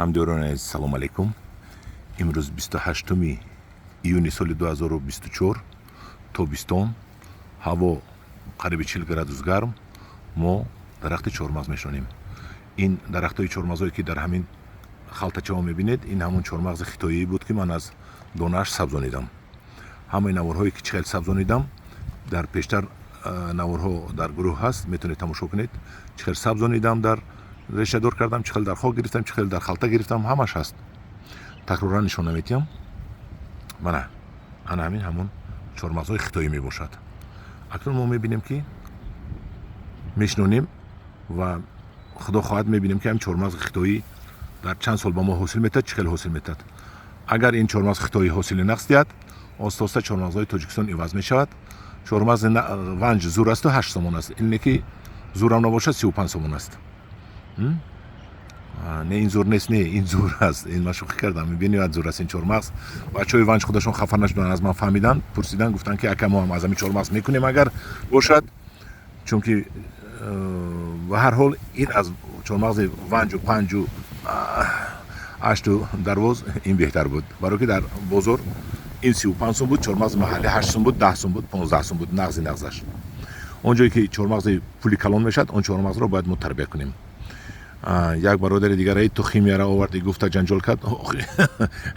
Ҳамдиёрони азиз, салом алейкум. Имрӯз 28 июни соли 2024, тобистон, ҳаво қариби 40 градус гарм. Мо дарахти чормағз мешонем. Ин дарахтҳои чормағзое, ки дар ҳамин халтачаҳо мебинед, ин ҳамон чормағзи хитоӣ буд, ки ман аз донааш сабзонидам. Ҳамаи наворҳое, ки чӣ хел сабзонидам, дар пештар наворҳо дар гурӯҳ ҳаст, метавонед тамошо кунед. Чӣ хел сабзонидам, дар решадор кардам, чӣ хел дар хок гирифтам, чӣ хел дар халта гирифтам, ҳамаш ҳаст. Такроран нишон наметиҳам. Мана ана ҳамин ҳамон чормағзҳои хитоӣ мебошад. Акнун мо мебинем, ки мешинонем ва худо хоҳад мебинем, ки ҳамин чормағзи хитоӣ дар чанд сол ба мо ҳосил метиҳад, чӣ хел ҳосил метиҳад. Агар ин чормағзи хитоӣ ҳосили нақс диҳад, оста оста чормағзҳои Тоҷикистон иваз мешавад. Чормағзи Ванҷ зур асту 8 сомон аст, ине ки зурам набошад, 35 сомон аст. Не, ин зур нест, не, ин зур аст, ин ман шӯхӣ кардам. Бениҳоят зур аст ин чормағз. Бачаҳои Ванҷ худашон хафа нашуданд, аз ман фаҳмиданд, пурсиданд, гуфтанд, ки ака, мо ҳам аз ҳамин чормағз мекунем, агар бошад, чунки ба ҳар ҳол ин аз чормағзи Ванҷу панҷу ҳашту Дарвоз ин беҳтар буд, барое ки дар бозор ин 35 сум буд, чормағзи маҳаллӣ 8 сум буд, 10 сум буд, 15 сум буд, нағзи нағзаш. Он ҷое ки чормағзи пули калон мешавад, он чормағзро бояд мо тарбия кунем. Як бародари дигараи ту химияро оварди гуфта ҷанҷол кард.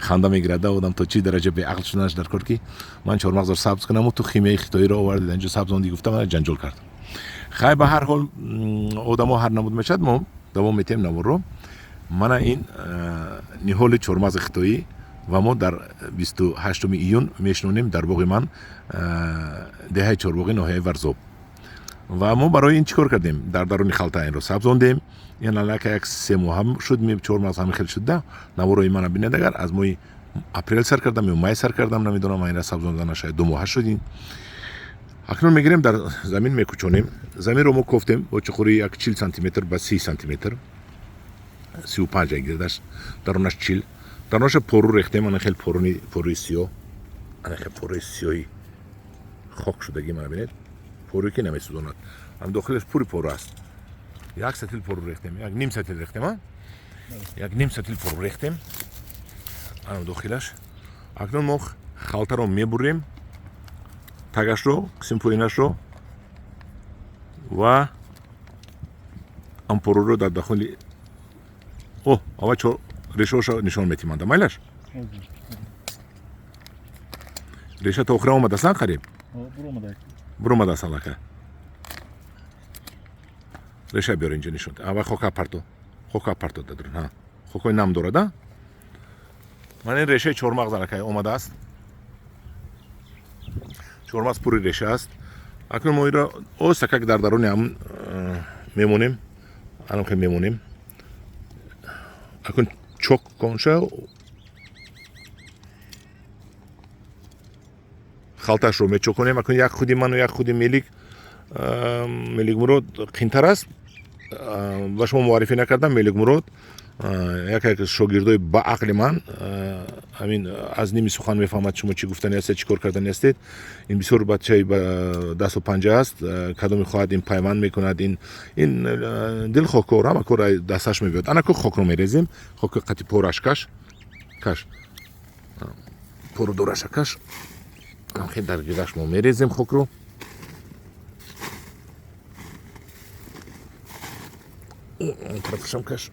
Ханда мегирад одам, то чӣ дараҷа беақл шуданаш дар кор, ки ман чормағзро сабз кунаму ту химияи хитоиро оварди, инҷо сабзонди гуфта мана ҷанҷол кард. Хай, ба ҳар ҳол одамо ҳар намуд мешавад. Мо давом метиҳем наворро. Мана ин ниҳоли чормағзи хитоӣ ва мо дар 28 июн мешинонем дар боғи ман, деҳаи Чорбоғи, ноҳияи Варзоб. Ва мо барои ин чӣ кор кардем? Дар даруни халта инро сабзондем. Ин аллакай як 3 моҳ шуд, чормағз ҳамин хел шуда. Наворои мана бинед, агар аз моҳи апрел сар кардам ё май сар кардам, намедонам, ман инра сабзондан шояд 2 моҳа шуд. Ин акнун мегирем, дар замин мекӯчонем. Заминро мо кофтем бо чуқури як 40 сантиметр ба 30 сантиметр, 35 гирдаш, дарунаш 40, дарунаша пору рехтем. Ана хел поруни, поруи сиёҳ, ана хел поруи сиёҳи хок шудагӣ, мана бинед, поруе ки намесӯзонад, ҳам дохилаш пури пору аст. Як сатил пору рехтем, як ним сатил рехтем, а як ним сатил пору рехтем ана дохилаш. Акнун мо халтаро мебурем, тагашро, қисми поинашро ва ам поруро дар дохили. О, ава решаошо нишон метиманда, майлаш? Реша то охира омадасан, қариб буромадааст аллака. Реша биёр инҷо, нишон. Ава хока парто, хока парто дадрун. Ҳа, хокои нам дорад. А ман ин решаи чормағз аллакай омадааст. Чормағз пури реша аст. Акнун мо инро остакак дар даруни ҳамн мемонем, анамхел мемонем. Акнун чок конша, халташро мечоконем. Акнун як худи ману як худи Мелик, Меликмурод қинтар аст. Ба шумо муаррифӣ накардам, Меликмурод яке аз шогирдои баақли ман, ҳамин аз ними сухан мефаҳмад шумо чӣ гуфтани ҳастед, чӣ кор кардани ҳастед. Ин бисёр бачаи дасту панҷа аст, кадоме хоҳад, ин пайванд мекунад, ин дилхоҳ кор, ҳама кор дасташ мебиёд. Анаку хокро мерезем, хоки қати пораш каш, каш, пору дораша каш. Хел дар гирдаш мо мерезем хокро. Он тарафашам каш.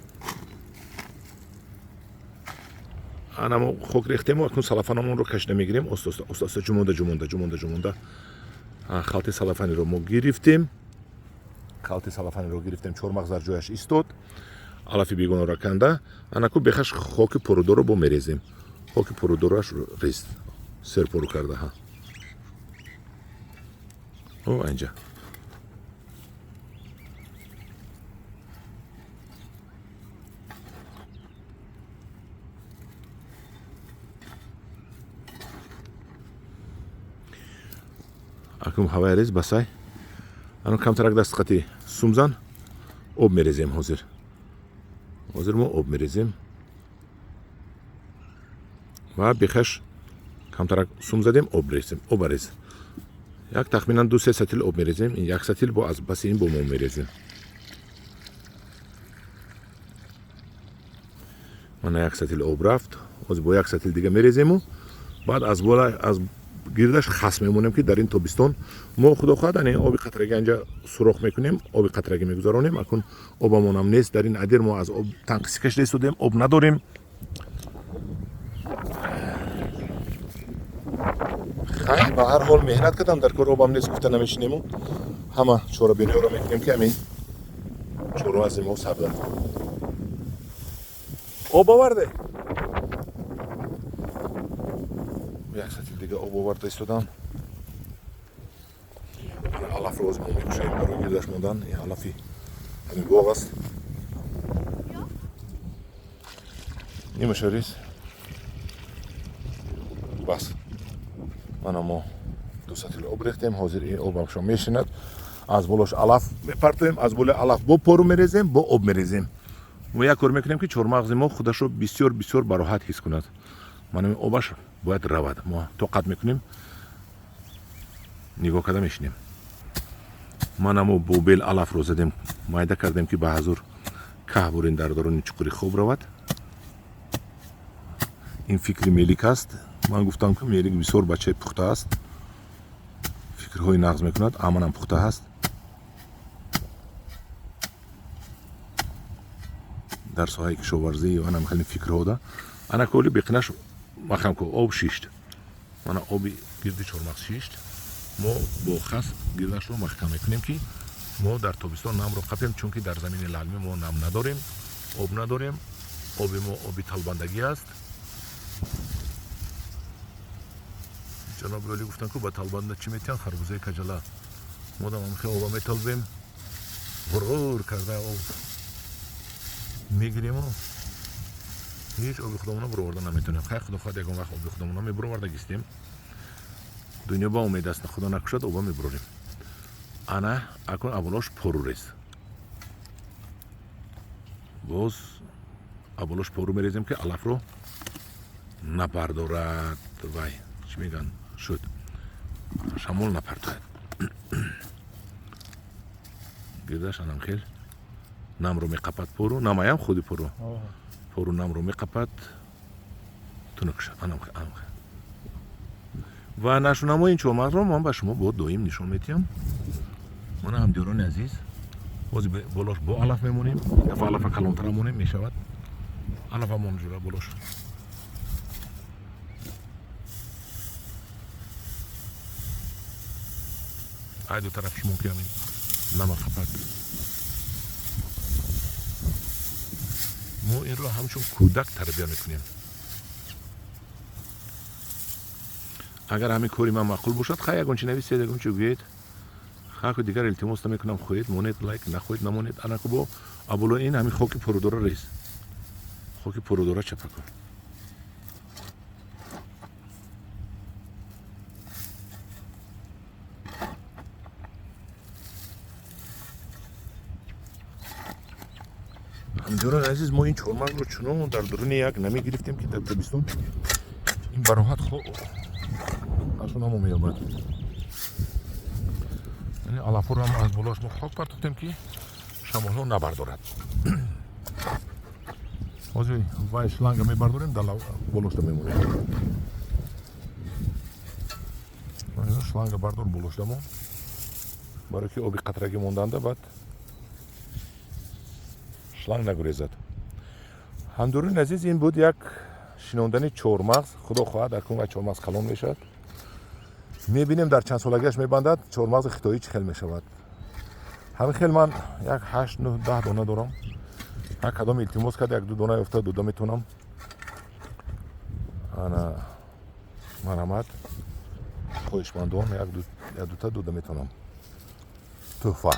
Ана мо хок рехтему, акнун салафанамонро кашида мегирем, оста оста, оста оста, ҷумонда, ҷумонда, ҷумонда, ҷумонда. Халти салафаниро мо гирифтем, халти салафаниро гирифтем, чормағз дар ҷояш истод, алафи бегонаро канда. Анаку бехаш хоки порудорро бо мерезем. Хоки порудораш рез, серпору карда. Ҳа, о, инҷа акнун ҳавая рез, басай. Ано камтарак даст қати сумзан, об мерезем. Ҳозир, ҳозир мо об мерезем ва бехаш камтарак сум задем, об резем. Оба рез, як тахминан 2-3 сатил об мерезем. Ин як сатил бо аз баси ин бо мо мерезем. Мана як сатил об рафт, ҳозир бо як сатил дига мерезему, баъд аз бола аз гирдаш хас мемонем, ки дар ин тобистон мо, худо хоҳад, ани оби қатрагӣ анҷа сурох мекунем, оби қатрагӣ мегузаронем. Акун обамонам нест дар ин адир, мо аз об танқисӣ кашида истодем, об надорем. Хай, ба ҳар ҳол меҳнат кардам дар кор, обам нест гуфта намешинему, ҳама чорабиниҳоро мекунем, ки ҳамин чоро аз мо сабзад. Об оварде, як сатил дига об оварда истодам. Алафро оз мо мекушоем барои гирдаш мондан. Ин алафи ҳамин боғ аст. Нимаша рез, бас. Мана мо 2 сатил об рехтем, ҳозир ин обамшо мешинад. Аз болош алаф мепартоем, аз болои алаф бо пору мерезем, бо об мерезем. Мо як кор мекунем, ки чормағзи мо худашро бисёр бисёр бароҳат ҳис кунад. Мана обаш бояд равад, мо тоқат мекунем, нигоҳ карда мешинем. Мана мо бо бел алафро задем, майда кардем, ки ба ҳазур каҳ бурин дар даруни чуқури хоб равад. Ин фикри Мелик аст. Ман гуфтам, ки Мелик бисёр бачаи пухта аст, фикрҳои нағз мекунад, аманам пухта ҳаст. Дар соҳаи кишоварзӣ анам хеле фикрҳо да. Ана коли беқинаш махам ку, об шишт. Мана оби гирди чормағз шишт. Мо бо хас гирдашро маҳкам мекунем, ки мо дар тобистон намро қапем, чунки дар замини лалмӣ мо нам надорем, об надорем. Оби мо оби талбандагӣ аст. Ҷаноби олӣ гуфтанд, ку ба талбанда чӣ метиҳанд? Харбузаи каҷала. Модам ҳамхе оба металбем, ғурғур карда об мегирему ҳеҷ оби худомона буроварда наметонем. Хайр, худо хоҳад, ягон вақт оби худомона мебуроварда гистем. Дунё ба умед аст, худо накушад, оба мебурорем. Ана акун аввалош пору рез, боз аввалош пору мерезем, ки алафро напардорад. Вай чӣ мегӯянд, шуд, шамол напартояд. Гирдаш анам хел намро меқапад пору, намаям худи пору, пору намро меқапад, тунук шуд. Анам анам ва нашунамои ин чормағзро ман ба шумо бо доим нишон метиҳам. Мана, ҳамдиёрони азиз, боз болош бо алаф мемонем. Ин дафъа алафа калонтара монем, мешавад. Алафа мон ҷура болош. Ай ду тараф шумо ки ҳамин нама қапад. Мо инро ҳамчун кӯдак тарбия мекунем. Агар ҳамин кори ман маъқул бошад, хай, ягон чи нависед, ягон чи гӯед. Хаку дигар илтимос намекунам, хоҳед монед лайк, нахоҳед намонед. Анаку бо абуло ин ҳамин хоки порудора рез, хоки порудора чапа кун. Ҳамҷорони азиз, мо ин чормағзро чунон дар дуруни як намегирифтем, ки дар тобистон ин бароҳат ашонамо меёбад. Яъне алафҳоро ҳам аз болоаш мо хок партохтем, ки шамолҳо набардорад. Ҳозир вай шланга мебардорем, дар болошда мемонем. Шланга бардор, болошда мон, барои ки оби қатрагӣ монданда баъд шланг нагурезад. Ҳамдорони азиз, ин буд як шинондани чормағз. Худо хоҳад, акун вай чормағз калон мешавад. Мебинем, дар чанд солагиаш мебандад, чормағзи хитоӣ чӣ хел мешавад. Ҳамин хел ман як 8, 9, 10 дона дорам. Ҳар кадом илтимос кард, як ду дона ёфта дода метавонам. Ана марҳамат, хоҳишмандон, як дута дода метавонам тӯҳфа.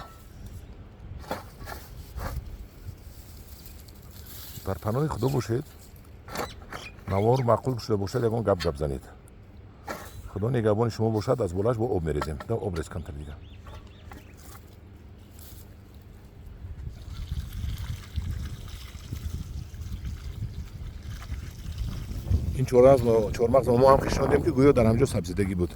Дар паноҳи худо бошед. Навор маъқул шуда бошад, ягон гап гап занед. Худо нигаҳбони шумо бошад. Аз болааш бо об мерезем. Да об рез камтар дига. Ин чормағзро мо ҳам хишондем, ки гӯё дар ҳамҷо сабзидагӣ буд.